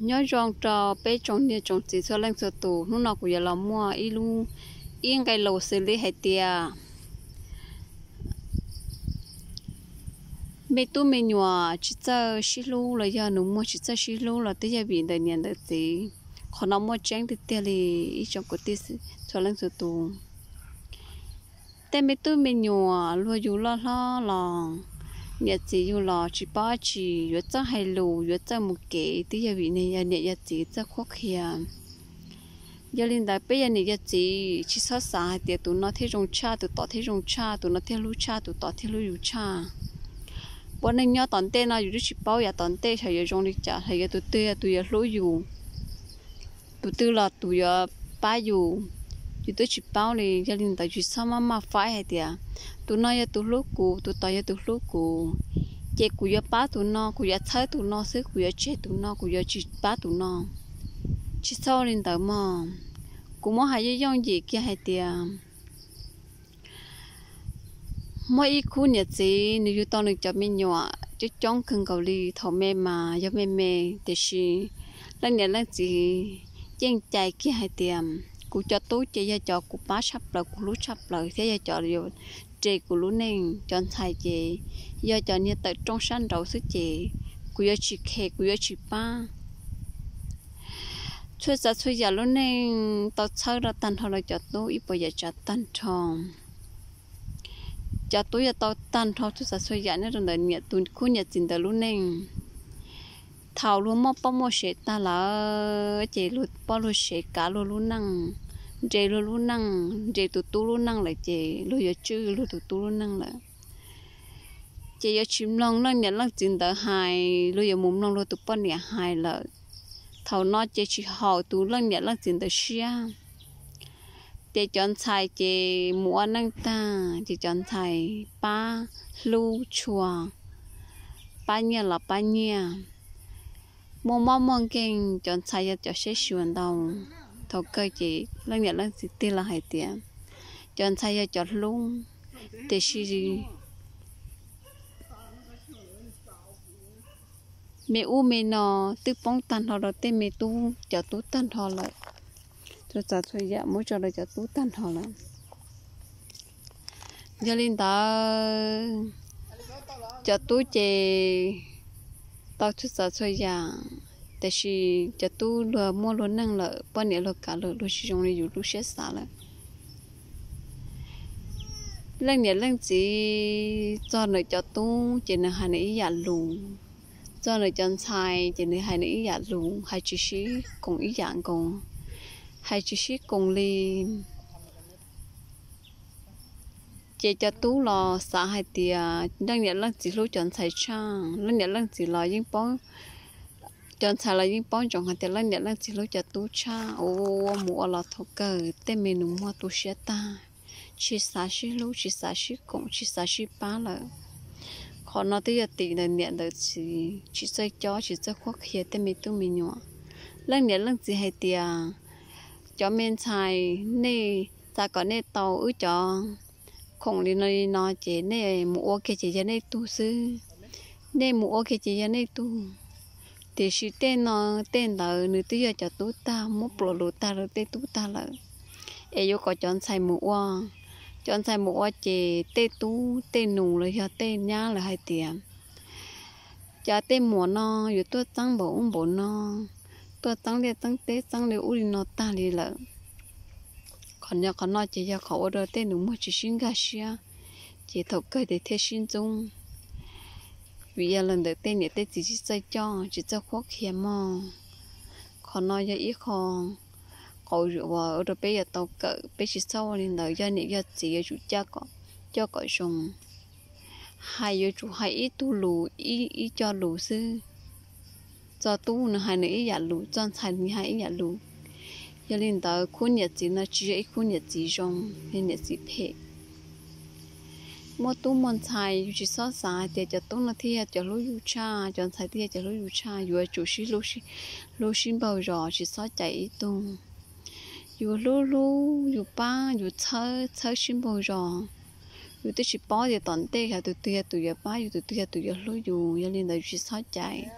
Nyob zoo rau peb tsoom niam tsoom txiv txhua leej txhua tus, hnub no kuv yuav los muaj ib lub, ib nqe lus xws li hais tias me tub me nyuam tsis txawj sib hlub los yog nus muag tsis txawj sib hlub los twb yog vim ntawm niam ntawm txiv. Qhov no muaj tseeb tiag tiag li ib tsoom kwv tij txhua leej txhua tus. Tej me tub me nyuam luag yug loj hlob los niam txiv yug los tsis paub dab tsi, yuav txawj hais lus yuav txawj mus kev twb yog vim yog niam yog txiv txawj qhuab qhia. Yog li ntawd peb yog niam yog txiv tsis txhob xav hais tias tus no thiaj zoo tshaj tus tod thiaj zoo tshaj, tus no thiaj hlub tshaj tus tod thiaj hlub yus tshaj. Ua neej nyob tom ntej no yus twb tsis paub yav tom ntej xyov yuav zoo li cas, xyov yuav tus twg yog tus yuav hlub yus, tus twg los tus yuav pab yus, yus twb tsis paub li. Yog li ntawd tsis txhob maj maj faib hais tias tus no yog tus hlub kuv, tus tod yog tus hlub kuv, ces kuv yuav pab tus no, kuv yuav txhawb tus no xwb, kuv yuav tseg tus no, kuv yuav tsis pab tus no. Tsis txhob ua li ntawd mog. Kuv muab hais yooj yooj yim kiag hais tias muaj ib khub niam txiv nws yug tau nws cov me nyuam coob coob kawg nkaus li. Thaum me mas yog me me, tiam sis leej niam leej txiv yeej cais kiag hais tias kuv cov tub ces yog cov kuv pab tshaj plaws, kuv hlub tshaj plaws thiab yog cov yuav nres kuv lub neej. Cov ntxhais ces yog cov niag tawm rooj sab nraud xwb ces kuv yuav tsis khes, kuv yuav tsis pab. Txhua tsav txhua yam lub neej tau txhawb rau tag nrho rau cov tub ib puas yam tsav tag nrho. Cov tub yuav tau tag nrho txhua tsav txhua yam nyob rau ntawm niam tus khub niam txiv ntawd lub neej. Thaum luag muaj poj muaj sev tag lawm ces luag poj luag sev kav luag lub neej, nres luag lub neej, nres tus tub lub neej lawm ces luag yuav tswj luag tus tub lub neej lawm. Ces yuav tsis mloog leej niam leej txiv ntawd hais, luag yuav mus mloog luag tus poj niam hais lawm. Thaum no ces tsis haum tus leej niam leej txiv ntawd siab. Ces cov ntxhais ces mus ua neej tag ces cov ntxhais pab hlub tshua, pab nyiaj los pab nyiaj, muaj mob muaj nkeeg cov ntxhais yog cov saib xyuas ntau. Thaum kawg ces leej niam leej txiv tig los hais tias cov ntxhais yog cov hlub, tiam sis me ub me no twb poob tag nrho rau tej me tub, cov tub tag nrho lawm. Txhua tsav txhua yam muab tso rau cov tub tag nrho lawm. Yog li ntawd, cov tub ces tau txhua tsav txhua yam, tiam sis cov tub luag muaj luag neej lawm, poj niam luag kav lawm, luag tsis zoo li yus lub siab xav lawm. Leej niam leej txiv txog nws cov tub ces nws hais nws ib yam lus, txog nws cov ntxhais ces nws hais nws ib yam lus, hais tsis sib koom ib yam nkaus, hais tsis sib koom li. Ces cov tub los xav hais tias leej niam leej txiv hlub cov ntxhais tshaj, leej niam leej txiv los yeej paub, cov ntxhais los yeej paub ntsoov hais tias leej niam leej txiv hlub cov tub tshaj. Ua ua mus ua los thaum kawg tej me nus muag tu siab tag, tsis xav sib hlub, tsis xav sib koom, tsis xav sib pab lawm. Qhov no twb yog tim ntawm niam ntawm txiv tsis txawj cob tsis txawj qhuab qhia tej me tub me nyuam. Leej niam leej txiv hais tias cov me ntxhais, nej xav kom nej tau wb cov khoom li no li no ces nej mus ua kiag ces yog nej tug xwb, nej mus ua kiag ces yog nej tug. Tiam sis tej no tej ntawd nws twb yog cov tub tag, muab pluas lus tag rau tej tub tag lawm. Es yuav kom cov ntxhais mus ua, cov ntxhais mus ua ces tej tub tej nus los yog tej nyab lawv hais tias cov tej muam no yuav tuaj txeeb npaum ub npaum no, tuaj txeeb liaj txeeb teb txeeb li ub li no tag li lawm. Qhov no qhov no ces yog qhov ua rau tej nus muag tsis sib nkag siab, ces thaum kawg ces thiaj sib ntxub. Vim yog los ntawm tej niam tej txiv tsis txawj coj tsis txawj qhuab qhia mog. Qhov no yog ib qho qauv uas ua rau peb yuav tau kawm, peb tsis txhob ua li ntawd, yog niam yog txiv yuav tsum coj kom zoo. Hais yuav tsum hais ib tug lus, ib co lus xwb. Txog tub nws hais nws ib yam lus, txog ntxhais nws hais ib yam lus. Yog li ntawd khub niam txiv no tsis yog ib khub niam txiv zoo, yog niam txiv phem. Muaj tub muaj ntxhais yus tsis txhob xav hais tias cov tub no thiaj yog cov hlub yus tshaj, cov ntxhais thiaj yog cov hlub yus tshaj, yuav tsum sib hlub, hlub sib npaug zos, tsis txhob cais ib tug. Yus hlub hlub yus pab yus txhawb, txhawb sib npaug zos. Yus twb tsis paub tias tom ntej yog tus twg yog tus yuav pab yus, tus twg yog tus yuav hlub yus, yog li ntawd yus tsis txhob cais.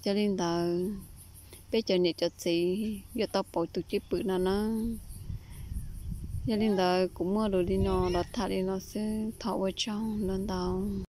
Yog li ntawd, peb cov niam cov txiv yuav tau pauv tus cwj pwm no na. Yog li ntawd kuv muaj lus li no los tham li no xwb, thov ua tsaug ntau ntau.